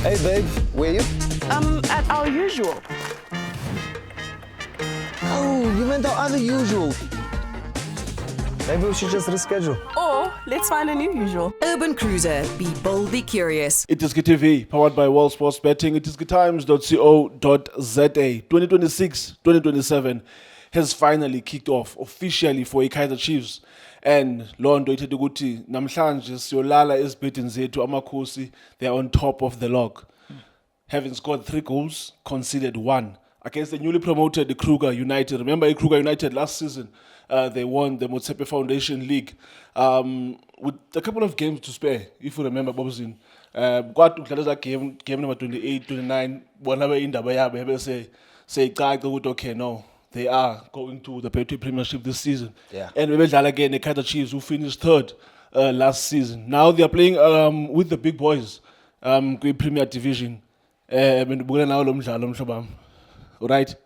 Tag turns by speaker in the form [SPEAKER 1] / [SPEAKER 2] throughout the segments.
[SPEAKER 1] Hey babe, where you?
[SPEAKER 2] At our usual.
[SPEAKER 1] Oh, you meant our other usual. Maybe we should just reschedule.
[SPEAKER 2] Or let's find a new usual.
[SPEAKER 3] Urban Cruiser. Be boldly curious.
[SPEAKER 4] iDiski TV, powered by World Sports Betting, idiskitimes.co.za. 2026-2027 has finally kicked off officially for iKaizer Chiefs. And loo nto ithetha ukuthi namhlanje siyolala ezibhedini zethu. Amakhosi, they are on top of the log, having scored three goals, conceded one against the newly promoted Kruger United. Remember Kruger United last season, they won the Motsepe Foundation League with a couple of games to spare, if you remember, Bobzin. Kwathi ukudlala eza game, game number 28, 29, bona be indaba yabo bese seyicaca ukuthi okay, no, they are going to the Betway Premiership this season. And bebedlala again the Kaizer Chiefs, who finished third last season. Now they are playing with the big boys kwi-Premier Division. Bendibukela nawo lo mdlalo, mhlobo wam. Right?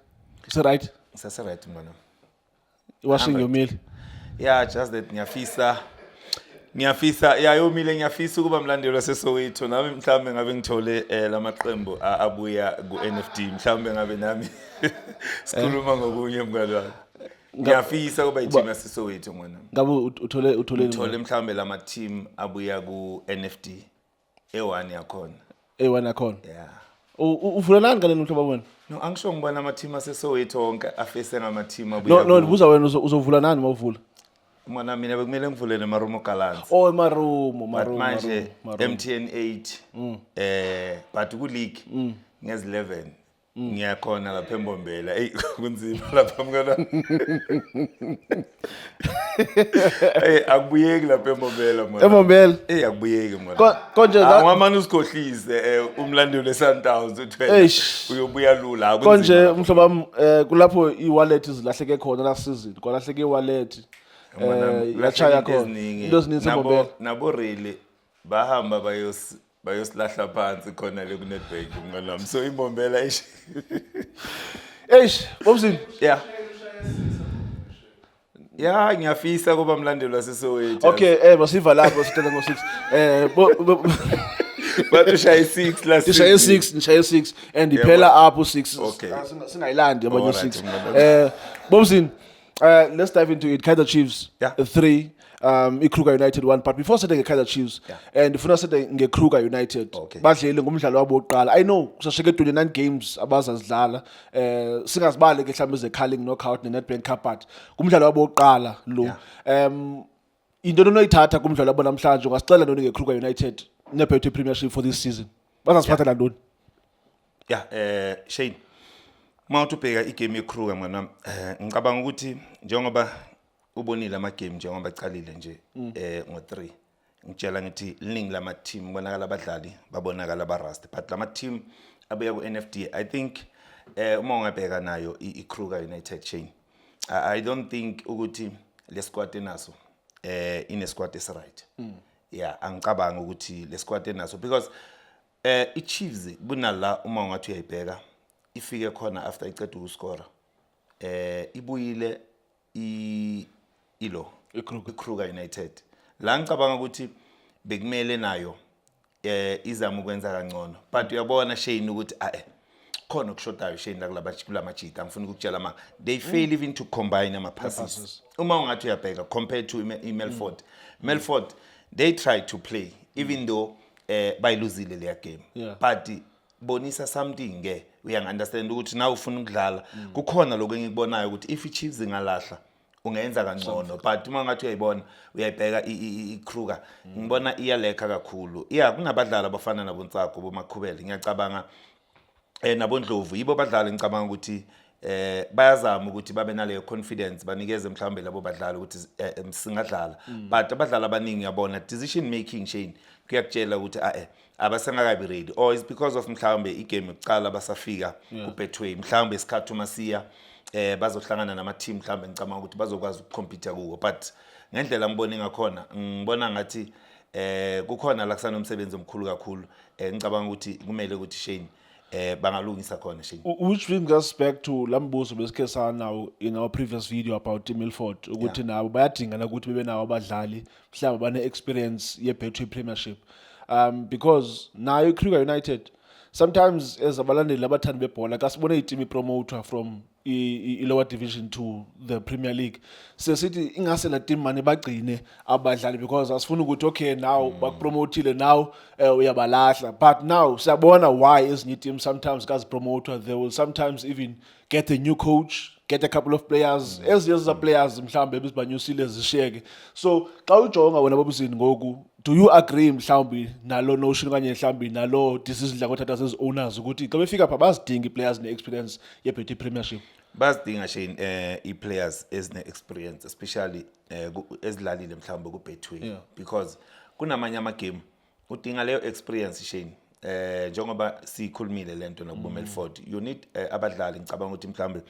[SPEAKER 4] Is right?
[SPEAKER 5] Sase-right, mngani.
[SPEAKER 4] Washing yomile.
[SPEAKER 5] Yeah, just that ngiyafisa, ya, yomile. Ngiyafisa ukuba mlandeli waseSoweto nami, mhlawumbe ngabe ngithole lamaqembu abuya ku-NFD, mhlawumbe ngabe nami sikhuluma ngokunye, mngani wami. Ngiyafisa ukuba i-team yaseSoweto, mngani wami.
[SPEAKER 4] Ngabe uthole
[SPEAKER 5] Ngithole mhlawumbe lama team abuya ku-NFD e1 yakhona.
[SPEAKER 4] Eyi-one yakhona.
[SPEAKER 5] Yeah.
[SPEAKER 4] Uvula nani kanene, mhlobo wena?
[SPEAKER 5] No, angisho ngibona ama-team aseSoweto wonke afese ngama-team abuya
[SPEAKER 4] No, ndibuza wena, uzovula nani mawuvula?
[SPEAKER 5] Mngani, mina bekumele ngivule neMarumo Gallants.
[SPEAKER 4] Oh, Marumo.
[SPEAKER 5] But
[SPEAKER 4] Marumo.
[SPEAKER 5] manje
[SPEAKER 4] Marumo.
[SPEAKER 5] MTN 8, but ku league ngezi 11 ngiyakhona lapha eMbombela. Ey, kunzima lapha, mngana. Ey, akubuyeki lapha eMbombela, mngana.
[SPEAKER 4] EMbombela?
[SPEAKER 5] Ey, akubuyeki, mngana.
[SPEAKER 4] Konje
[SPEAKER 5] Awamane usikhohlise, umlandeli weSundowns, uthi wena
[SPEAKER 4] Eish.
[SPEAKER 5] uyobuya lula. Akunzima
[SPEAKER 4] Konje
[SPEAKER 5] lapha.
[SPEAKER 4] mhlobo wami, kulapho i-wallet zilahleke khona last season, kwalahleke i-wallet.
[SPEAKER 5] Mngani,
[SPEAKER 4] Yachaya
[SPEAKER 5] kulahleke into
[SPEAKER 4] khona
[SPEAKER 5] eziningi.
[SPEAKER 4] into ezininzi eMbombela.
[SPEAKER 5] Nabo really bahamba bayosilahla phansi khona le ku-Nedbank, mngani wami. So iMbombela, eish.
[SPEAKER 4] Eish, Bobzini.
[SPEAKER 5] Ya, ngiyafisa kuba mlandeli waseSoweto.
[SPEAKER 4] Okay, masiva lapho sithetha ngo-6.
[SPEAKER 5] Bathi ushaye 6 last
[SPEAKER 4] Ndishaye
[SPEAKER 5] season.
[SPEAKER 4] 6, ndishaye 6 and iphela apho 6.
[SPEAKER 5] Okay.
[SPEAKER 4] Singayilandi abanye
[SPEAKER 5] Alright,
[SPEAKER 4] 6.
[SPEAKER 5] mngani.
[SPEAKER 4] Bobzini, let's dive into it. Kaizer Chiefs 3, iKruger United 1, but before sithe nge-Kaizer Chiefs and ndifuna sithe nge-Kruger United. Badlele ngumdlalo wabo wokuqala. I know kusasheke 29 games abazazidlala. Singazibali ke mhlawumbe ze-Carling Knockout ne-Nedbank Cup, but ngumdlalo wabo wokuqala lo. Into onoyithatha kumdlalo wabo namhlanje, ungasixelela ntoni nge-Kruger United neBetway Premiership for this season? Bazasiphathela ntoni?
[SPEAKER 5] Yeah, Shane. Mawuthi ubheka igame yeKruger, mngani wami, ngicabanga ukuthi njengoba ubonile ama game njengoba ecalile nje ngo3. Ngitshela ngithi liningi lama team kubonakala abadlali babonakala ba rust, but lama team abuya ku NFD, I think uma ungabheka nayo iKruger United, Shane. I don't think ukuthi le squad enaso ine squad esi right. Yeah, angicabanga ukuthi le squad enaso, because iChiefs kunala uma ungathi uyayibheka ifike khona after iceda ukuscore, ibuyile i ilo
[SPEAKER 4] iKruger.
[SPEAKER 5] iKruger United la ngicabanga ukuthi bekumele nayo izama ukwenza kangcono, but uyabona, Shane, ukuthi khona okushodayo, Shane, la kulamajita. Angifuni ukukutshela ma they fail even to combine ama passes. Uma ungathi uyabheka compared to iMelfort, Melfort, they try to play even though bayiluzile leya game, but bonisa something ke, uyangi-understand ukuthi na ufuna ukudlala kukhona lokho engikubonayo ukuthi if i-Chiefs ingalahla ungenza kangcono. But uma ngathi uyayibona, uyayibheka iKruger, ngibona iyalekha kakhulu. Yeah, kunabadlali abafana naboNtsako, boMakhubele, ngiyacabanga nabondlovu, yibo badlali ngicabanga ukuthi bayazama ukuthi babe naleyo confidence, banikeze mhlawumbe labo badlali ukuthi singadlala. But abadlali abaningi uyabona decision making, Shane, kuyakutshela ukuthi abasengakabi ready, or it's because of mhlawumbe igame yokuqala basafika ku-Betway. Mhlawumbe isikhathi uma siya bazohlangana nama team, mhlawumbe ngicabanga ukuthi bazokwazi ukucompete kuwo, but ngendlela ngibone ngakhona, ngibona ngathi kukhona la kusanomsebenzi omkhulu kakhulu. Ngicabanga ukuthi kumele ukuthi, Shane, bangalungisa khona, Shane.
[SPEAKER 4] Which brings us back to lambuzo besikhe sanawo in our previous video about Milford, ukuthi nabo bayadingana ukuthi bebe nawo abadlali mhlawumbe bane experience ye Betway Premiership, because nayo iKruger United Sometimes as abalandeli abathandi bebhola, xa sibone iteam ipromotwa from i-lower division to the Premier League, sesithi ingase la team mane bagcine abadlali because asifuni ukuthi, okay, now bakupromotile, now uyabalahla. But now siyabona why ezinye teams sometimes kazipromotwa, they will sometimes even get a new coach, get a couple of players, ezinye eza players mhlawumbe ebezibanyusile zishiyeke. So xa ujonga wena, babuzini ngoku, do you agree mhlawumbi nalo notion okanye mhlawumbi nalo decision dla ngothatha zezi owners ukuthi xa befika pha bazidinga ii-players ne-experience yeBetway Premiership?
[SPEAKER 5] Bazidinga, Shane, i-players ezine-experience, especially ezidlalile mhlawumbe ku-Betway, because kunamanye amagame udinga leyo experience, Shane. Njengoba sikhulumile lento nakubo Milford, you need abadlali, ngicabanga ukuthi mhlawumbe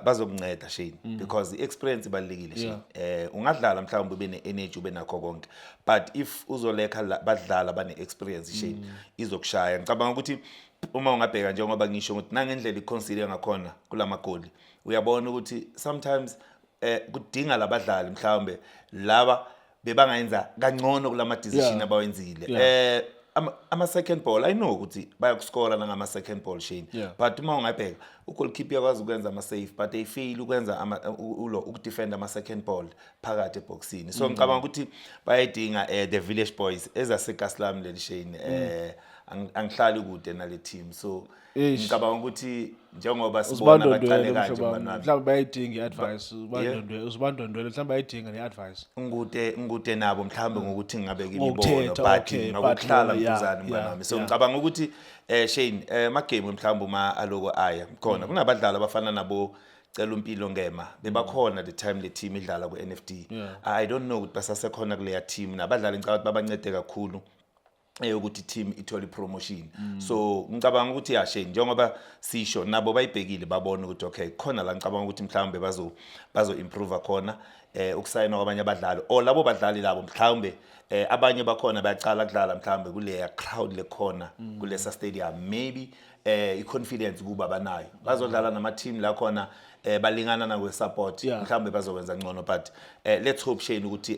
[SPEAKER 5] bazokunceda, Shane, because i-experience ibalulekile, Shane. Ungadlala mhlawumbe ube ne-energy, ube nakho konke, but if uzolekha badlala bane-experience, Shane, izokushaya. Ngicabanga ukuthi uma ungabheka, njengoba ngisho ukuthi nangendlela iconcede ngakhona kulamagoli, uyabona ukuthi sometimes kudinga labadlali mhlawumbe laba bebangayenza kangcono kulama decision abawenzile. Ama second ball, I know ukuthi bayakuscora nangama second ball, Shane, but uma ungabheka ugoalkeeper uyakwazi ukwenza ama save, but they fail ukwenza ama ulo ukudefend ama second ball phakathi eboxini. So ngicabanga ukuthi bayayidinga the Village Boys ezaseKaslam leli, Shane. Angihlali kude nale team, so
[SPEAKER 4] Eish.
[SPEAKER 5] ngicabanga ukuthi njengoba sibona baqale
[SPEAKER 4] Uzibandondwele,
[SPEAKER 5] kanje,
[SPEAKER 4] mhlobo wami.
[SPEAKER 5] mngani wami.
[SPEAKER 4] Mhlawumbe bayayidinga i-advice. Uzibandondwele, uzibandondwele, mhlawumbe bayayidinga ne-advice.
[SPEAKER 5] Ngikude nabo mhlawumbe ngokuthi ngingabeka imibono,
[SPEAKER 4] Ngokuthetha,
[SPEAKER 5] but
[SPEAKER 4] okay, but
[SPEAKER 5] ngokuhlala
[SPEAKER 4] yeah,
[SPEAKER 5] mduzane, mngani wami. So ngicabanga ukuthi Shane, amagame mhlawumbe uma aloko aya khona, kunabadlali abafana nabo Cela uMpilo Ngema, bebakhona the time le team idlala ku-NFD. I don't know ukuthi basasekhona kuleya team nabadlali. Ngicabanga ukuthi babancede kakhulu eyokuthi team ithole ipromotion. So ngicabanga ukuthi ya, Shane, njengoba sisho nabo bayibhekile, babona ukuthi okay, khona la ngicabanga ukuthi mhlawumbe bazo improve khona, ukusayina kwabanye abadlali or labo badlali labo mhlawumbe abanye bakhona bayacala kudlala mhlawumbe kuleya crowd lekhona kulesa stadium, maybe i-confidence kuba banayo, bazodlala nama team la khona balingana nakwe support, mhlawumbe bazokwenza ngcono. But let's hope, Shane, ukuthi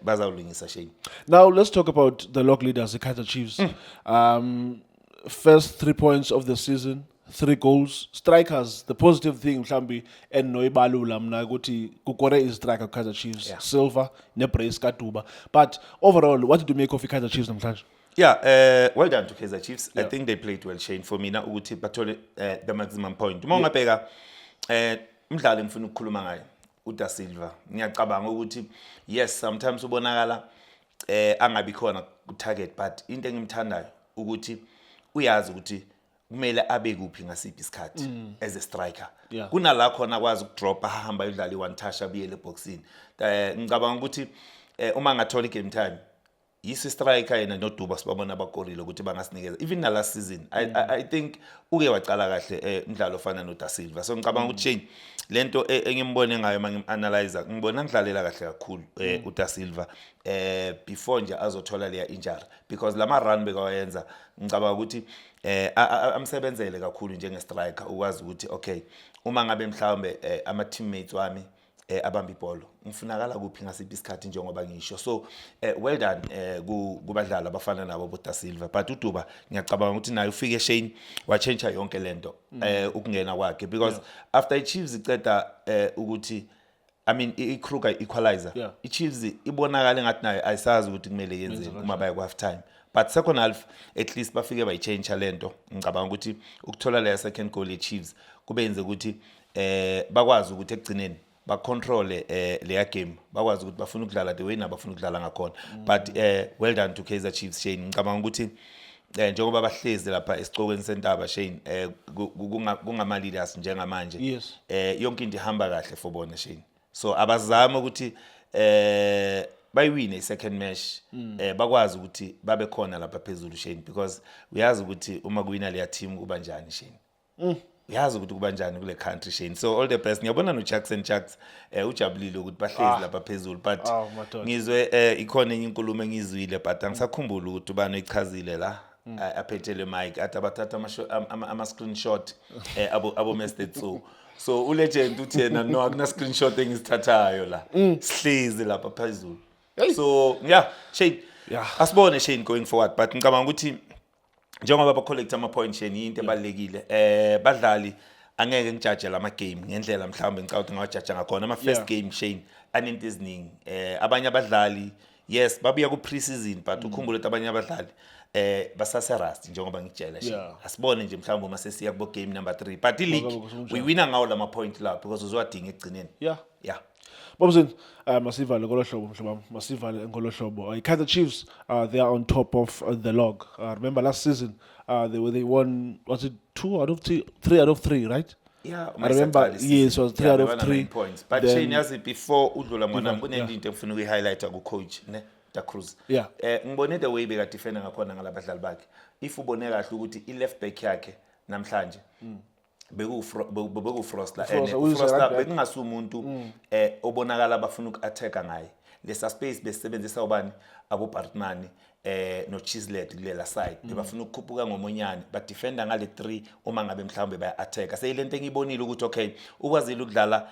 [SPEAKER 5] bazawulungisa, Shane.
[SPEAKER 4] Now let's talk about the log leaders, the Kaizer Chiefs. First 3 points of the season, three goals. Strikers, the positive thing, mhlambi endinoyibalula mna ukuthi kukore is striker Kaizer Chiefs, Silva nebrace kaDuba. But overall, what did you make of the Kaizer Chiefs namhlanje?
[SPEAKER 5] Yeah, well done to Kaizer Chiefs. I think they played well, Shane. For mina ukuthi bathole the maximum point. Uma ungabheka umdlalo engifuna ukukhuluma ngayo, uDa Silva. Ngiyacabanga ukuthi yes, sometimes ubonakala angabi khona ku target, but into engimthandayo ukuthi uyazi ukuthi kumele abe kuphi ngasiphi isikhathi as a striker. Kunala khona akwazi ukudropa, ahamba ayodlala i-one touch, abuyele eboxini. Ngicabanga ukuthi uma ngathola i-game time, yisi striker yena noDuba sibabona abakorile ukuthi bangasinikeza even na last season. I think uke wacala kahle umdlalo ofana no Da Silva. So ngicabanga ukuthi, Shane, lento engimbone ngayo mangim-analyze, ngibona ngidlalela kahle kakhulu uDa Silva before nje azothola leya injury, because lama run bekawayenza, ngicabanga ukuthi amsebenzele kakhulu njenge striker, ukwazi ukuthi okay, uma ngabe mhlawumbe ama teammates wami abamba ibhola, ngifunakala kuphi ngasiphi isikhathi, njengoba ngisho. So well done kubadlali abafana nabo bo Da Silva. But uDuba ngiyacabanga ukuthi naye ufike, Shane, wachange yonke lento ukungena kwakhe, because after iChiefs iceda ukuthi, I mean, iKruger equalizer, iChiefs ibonakala engathi nayo ayisazi ukuthi kumele yenzeni uma baya ku half time. But second half at least bafike bayichange lento. Ngicabanga ukuthi ukuthola leya second goal yeChiefs kubenze ukuthi bakwazi ukuthi ekugcineni bacontrol leya game, bakwazi ukuthi bafuna ukudlala the way nabafuna ukudlala ngakhona. But well done to Kaizer Chiefs, Shane. Ngicabanga ukuthi njengoba bahlezi lapha esicokweni sentaba, Shane, kungama leaders njengamanje, yonke into ihamba kahle for bona, Shane. So abazame ukuthi bayiwine i-second match, bakwazi ukuthi babe khona lapha phezulu, Shane, because uyazi ukuthi uma kuwina leya team kuba njani, Shane. Uyazi ukuthi kuba njani kule country, Shane. So all the best. Ngiyabona no Jackson Jacks ujabulile ukuthi bahlezi lapha phezulu, but
[SPEAKER 4] Ah, madoda.
[SPEAKER 5] ngizwe ikhona enye inkulumo engizwile, but angisakhumbuli ukuthi ubani oyichazile la, aphethe le mic, athi abathatha ama screenshot abo Mr Tso. So ulegend uthi yena no, akuna screenshot engisithathayo la, sihlezi lapha phezulu. So yeah, Shane, asibone, Shane, going forward. But ngicabanga ukuthi Njengoba ba-collect ama-point, Shane, into ebalulekile, badlali angeke ngijaje lama game ngendlela mhlawumbe ngicabanga ukuthi ngawajaja ngakhona ama first game, Shane, anento eziningi. Abanye abadlali, yes, babuya ku pre-season, but ukhumbule ukuthi abanye abadlali basase rust, njengoba ngikutshela, Shane. Asibone nje mhlawumbe uma sesiya kubo game number 3, but i-league
[SPEAKER 4] Ngoba kusenjalo.
[SPEAKER 5] uyiwina ngawo lama point la because uzowadinga ekugcineni.
[SPEAKER 4] Babuzini, masivale ngolo hlobo, mhlobo wami, masivale ngolo hlobo. Kaizer Chiefs, they are on top of the log. Remember last season, they won, was it two out of three, three out of three, right?
[SPEAKER 5] Yeah,
[SPEAKER 4] I remember, yes, it was three out of three.
[SPEAKER 5] Points. But
[SPEAKER 4] Then-
[SPEAKER 5] Shane, yazi, before udlula mwana, kunento into engifuna ukuyi-highlighta ku-coach ne Da Cruz. Ngibone the way bekadefenda ngakhona ngalabadlali bakhe. If ubone kahle ukuthi i-left back yakhe namhlanje bekuFrosler. And
[SPEAKER 4] Frosler, uyise
[SPEAKER 5] uFrosler
[SPEAKER 4] right back.
[SPEAKER 5] bekungasi umuntu obonakala bafuna uku-attacka ngaye. Lesa space besebenzisa ubani, abo Bartman no Chislett kulela side. Bebafuna ukukhuphuka ngomonyane, badefenda ngale 3 uma ngabe mhlawumbe baya attacka. Seyilento engibonile ukuthi okay, ukwazile ukudlala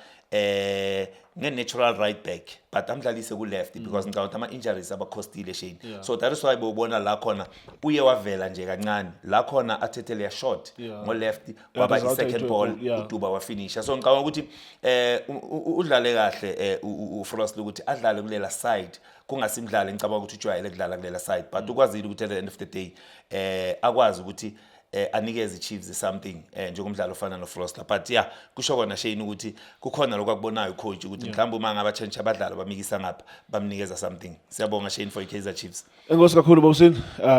[SPEAKER 5] nge-natural right back, but amdlalise ku-left because ngicabanga ukuthi ama-injuries abakhostile, Shane. So that is why bewubona la khona uye wavela nje kancane la khona athethe leya shot ngo-left, kwaba
[SPEAKER 4] resulted
[SPEAKER 5] i-second
[SPEAKER 4] into a
[SPEAKER 5] ball,
[SPEAKER 4] goal, yeah.
[SPEAKER 5] uDuba wafinisha. So ngicabanga ukuthi udlale kahle uFrost ukuthi adlale kulela side, kungasimdlali ngicabanga ukuthi ujwayele kudlala kulela side, but ukwazile ukuthi at the end of the day akwazi ukuthi anikeze i-Chiefs something njengomdlalo ofana noFrosler. But yeah, kusho kona, Shane, ukuthi kukhona lokho akubonayo coach ukuthi mhlawumbe uma ngabe change abadlali bamikisa ngapha, bamnikeza something. Siyabonga, Shane, for i-Kaizer Chiefs.
[SPEAKER 4] Enkosi kakhulu, Bobsin.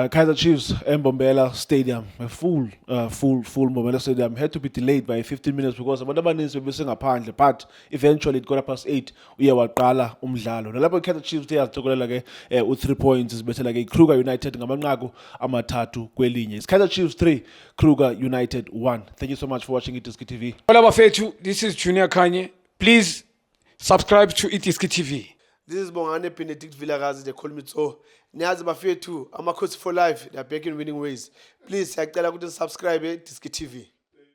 [SPEAKER 4] Kaizer Chiefs, Mbombela Stadium, a full Mbombela Stadium had to be delayed by 15 minutes because abantu abaninzi bebesengaphandle, but eventually at 8:15 uye waqala umdlalo. Nalapho i-Kaizer Chiefs ithe yazithokolela ke u-3 points, zibethela ke i-Kruger United ngamanqaku 3-1. It's Kaizer Chiefs 3, Kruger United 1. Thank you so much for watching iDiski TV.
[SPEAKER 6] Hola bafethu, this is Junior Khanye. Please subscribe to iDiski TV.
[SPEAKER 7] This is Bongane Benedict Vilakazi, they call me so. Niyazi bafethu, Amakhosi for life, they are back in winning ways. Please, siyacela ukuthi subscribe Diski TV.